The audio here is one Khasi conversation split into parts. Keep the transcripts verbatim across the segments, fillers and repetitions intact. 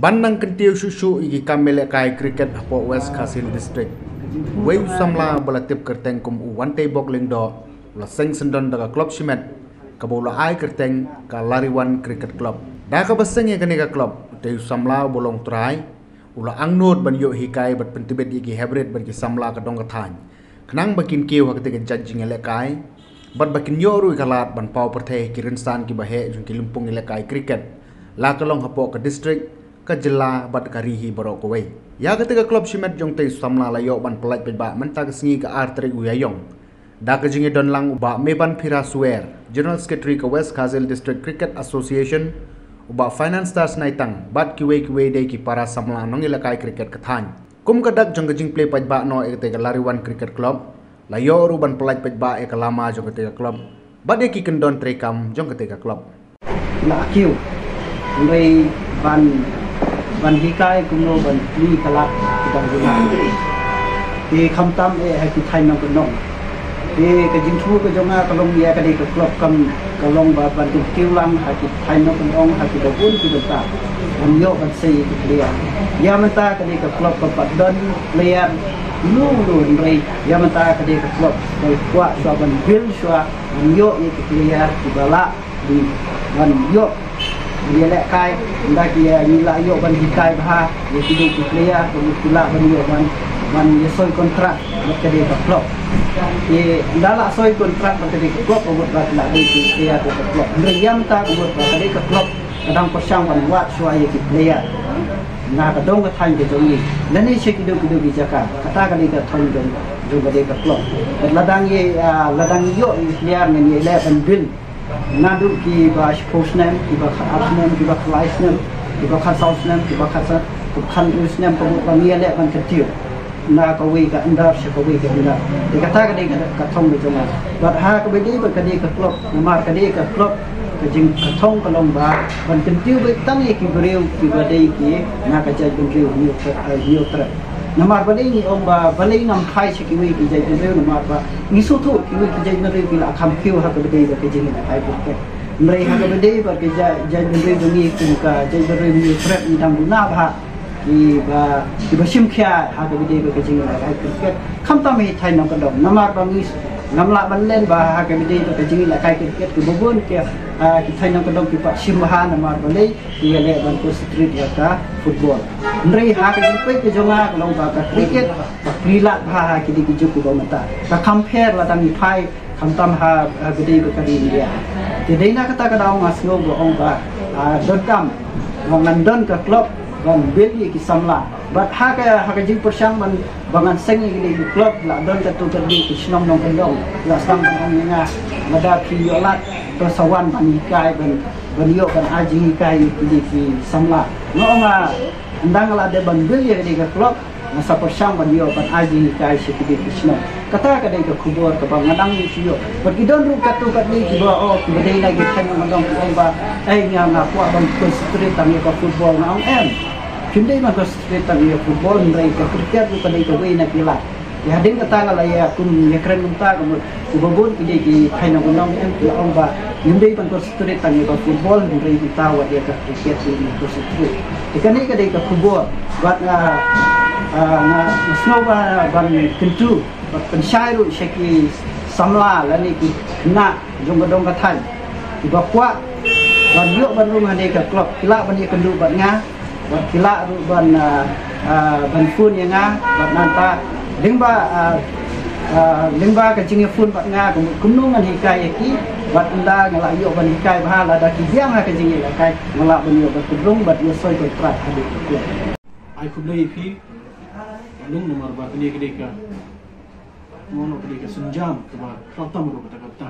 Ban nang kyntiew shuh shuh ïa ki kam ïalehkai cricket hapoh West Khasi Hills District, uwei u samla ba la tip kyrteng kum u Wanteibok Lyngdoh u la seng syndon da ka klub shimet kaba u la ai kyrteng ka Lariwan Cricket Club. Da kaba seng ïa kane ka klub, utei u samla uba long trai u la angnud ban ïoh hikai bad pyntbit ïa ki hybrid bad ki samla ka dong ka thaiñ, khnang ba kin kiew ha katei ka jait jingïalehkai bad ba kin ïoh ruh ïa ka lad ban paw pyrthei ha ki rynsan kiba heh jong ki lympung ïalehkai cricket, la ka long hapoh ka district, ka jylla bad ka ri hi baroh kawei. Ïa katei ka klub shimet jong utei u samla la ïoh ban pyllait paidbah mynta ka sngi ka ar tarik u Ïaïong, da ka jingïadon lang u Bah Meban Phira Suer, General Secretary ka West Khasi Hills District Cricket Association, u Bah Finance Stars Naitang bad kiwei kiwei de ki para samla nongïalehkai cricket ka thaiñ. Kum ka dak jong ka jingplie paidbah noh ïa katei ka Lariwan Cricket Club, la ïoh ruh ban pyllait paidbah ïa ka lama jong katei ka klub bad ïa ki kyndon treikam jong katei ka klub. La kiew, hynrei ban, ban hikai kumno ban plie ka lad ki dang duna. Te khamtam eh ha ki thaiñ nongkyndong. Te ka jingthmu ka jong nga ka long ïa kadei ka klub kam ka long ba ban kyntiew lang ha ki thaiñ nongkyndong, ha kiba bun ki bynta ban ïoh ban sei ïa ki player. Ïa mynta kadei ka klub kam pat don player lu lu, hynrei ïa mynta kadei ka klub ka kwah shuwa ban build shuwa ban ïoh ïa ki player kiba lah ban ïoh ban ïalehkai, ynda ki, eh, ngi lah ïoh ban hikai bha ïa ki dei ki player, ka mut ki lah ban ïoh ban, ban ïa soi kontrak bad kadei ka klub. Ki ynda lah soi kontrak bad kadei ka klub, ka mut ba ki lah dei ki player ka klub. Hynrei ïa mynta ka mut ba kadei ka klub ka dang pyrshang ban wad shuwa ïa ki player na ka dong ka thaiñ ka jong ngi, lane sha kido kido ki jaka. Kata kadei ka thong jong, jong kadei ka klub. Bad lada ngi, ah, lada ngi ïoh ïa ki player, ngi ïaleh ban build naduh kiba shiphew snem, kiba khatar snem, kiba khatlai snem, kiba khatsaw snem, kiba khatsan, kiba khathynriew snem, ka mut ba ngi ïaleh ban kyntiew na kawei ka under sha kawei ka under. Te kata kadei ka, ka thong ka jong nga. Bad ha kaba dei bad kadei ka klub, namar kadei ka klub, ka jing, ka thong ka long ba ban kyntiew beit tang ïa ki briew kiba dei ki na ka jaitbynriew Hynñiewtrep, eh, Hynñiewtrep. Namar balei ngi ong ba balei ngam phai sha kiwei ki jaitbynriew, namar ba ngi sngewthuh kiwei ki jaitbynriew ki la kham kiew ha kaba dei bad ka jingïalehkai cricket. Hynrei ha kaba dei bad ka jait, jaitbynriew jong ngi kum ka jaitbynriew Hynñiewtrep ngi dang duna bha kiba, kiba shim khia ha kaba dei bad ka jingïalehkai cricket. Khamtam ha ki thaiñ nongkyndong, namar ba ngi ngam lah ban len ba ha kaba dei bad ka jingïalehkai cricket kiba bun ki, ah, ki thaiñ nongkyndong ki pat shim bha, namar balei ki ïaleh ban concentrate ïa ka football. Hynrei ha ka jingpeit ka jong nga ka long ba ka cricket ka plie lad bha ha kidei ki juk kiba mynta. Ka compare lada ngi phai khamtam ha, ha kaba dei bad ka ri India. Te dei na kata ka daw nga sngew ba ong ba, ah, donkam ba ngan don ka club ban build ïa ki samla. Bad ha ka, ha ka jingpyrshang ban, ba ngan seng ïa kidei ki club, la don katto katne ki shnong nongkyndong la sdang ban ong ïa nga, lada phi ïoh lad to sa wan ban hikai, ban, ban ïoh ban ai jinghikai ïa kidei ki samla. Nga ong nga, ynda nga la dep ban build ïa kidei ka club, nga sa pyrshang ban ïoh ban ai jinghikai sha kidei ki shnong. Kata ka dei ka khubor kaba nga dang ïoh shuh. Bad ki don ruh katto katne kiba, oh, kiba dei na ki thaiñ nongkyndong ki ong ba, eh, nga, nga kwah ban concentrate tang ïa ka football, nga ong em. Phim dei ban concentrate tang ïa football, hynrei ka cricket ruh ka dei kawei na ki lad. Ïa hadien kata nga la ïa kum ïa kren mynta ka mut kiba bun ki dei ki thaiñ nongkyndong em ki la ong ba ngim dei ban concentrate tang ïa ka football, hynrei mynta wat ïa ka cricket ruh ngin concentrate. Te kane ka dei ka khubor bad, ah, ah, nga, nga sngew ba ban kyntu bad pynshai ruh sha ki samla lane ki khynnah jong ka dong ka thaiñ kiba kwah ban ïoh ban rung ha kane ka club, ki lah ban ïakynduh bad nga, bad ki lah ruh ban, ah, ah, ban phone ïa nga bad nangta lyngba, ah, ah, lyngba ka jingïaphone bad nga, kum, kumno ngan hikai ïa ki, bad ynda nga lah ïoh ban hikai bha, lada ki biang ha ka jingïalehkai, nga lah ban ïoh ban pynrung bad ïa soi kontrak ha kane ka club. Ai khublei ïa phi, Nong, namar ba kane ka dei ka, nong, ka dei ka sienjam kaba khraw tam ruh kata kata.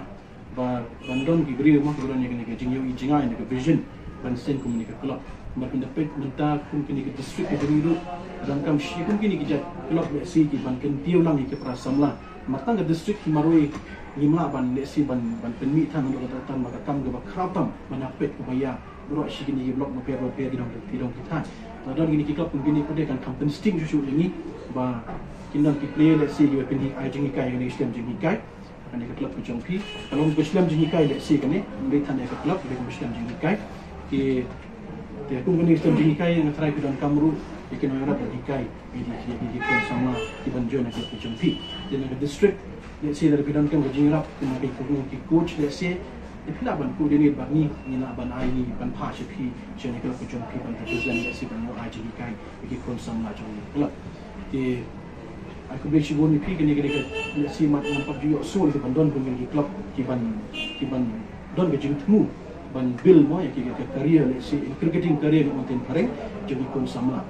Ba ban don ki briew ma, kaba don ïa kane ka jingïohi jingai ne ka vision ban seng kum kane ka club. Namar phin da peit mynta kum kane ka district ka jong ngi ruh, donkam shi kum kine ki jait club lehse ki ban kyntiew lang ïa ki para samla. Namar tang ka district ki marwei ngim lah ban lehse ban, ban pynmih than, namar kata tang ba ka kam kaba khraw tam ban ïa peit kaba ïa baroh shi kine ki block bapher bapher, ki dong, ki dong ki thaiñ. Lada don kine ki club kum kine, ka dei kan kham pynsting shuh shuh ïa ngi ba kin don ki player lehse kiba pynhikai jinghikai ïa kane ka shlem jinghikai. Kane ka club ka jong phi ka long ka shlem jinghikai lehse kane, ym dei than ïa ka club, ka dei ka shlem jinghikai. Ki Te kum kane ka jinghikai nga trai phi donkam ruh ïa ki nongïarap ban hikai ïa ki, ïa ki khun samla ki ban join ïa ka club ka jong phi. Te na ka district, lehse lada phi donkam ka jingïarap kum ki, ki coach, lehse te phi lah ban coordinate bad ngi, ngi lah ban ai, ngi ban phah sha phi sha ïa ka club ka jong phi ban represent, lehse ban ïoh ai jinghikai ïa ki khun samla jong ka club. Te ai khublei shibun ïa phi, kane, kane ka, lehse mat ngam pat ju ïoh shuh ki ban don kum kine ki club ki ban, ki ban don ka jingthmu ban build mo ïa ki, ka career, lehse in cricketing career, ngi ong teng phareng, jong ki khun samla.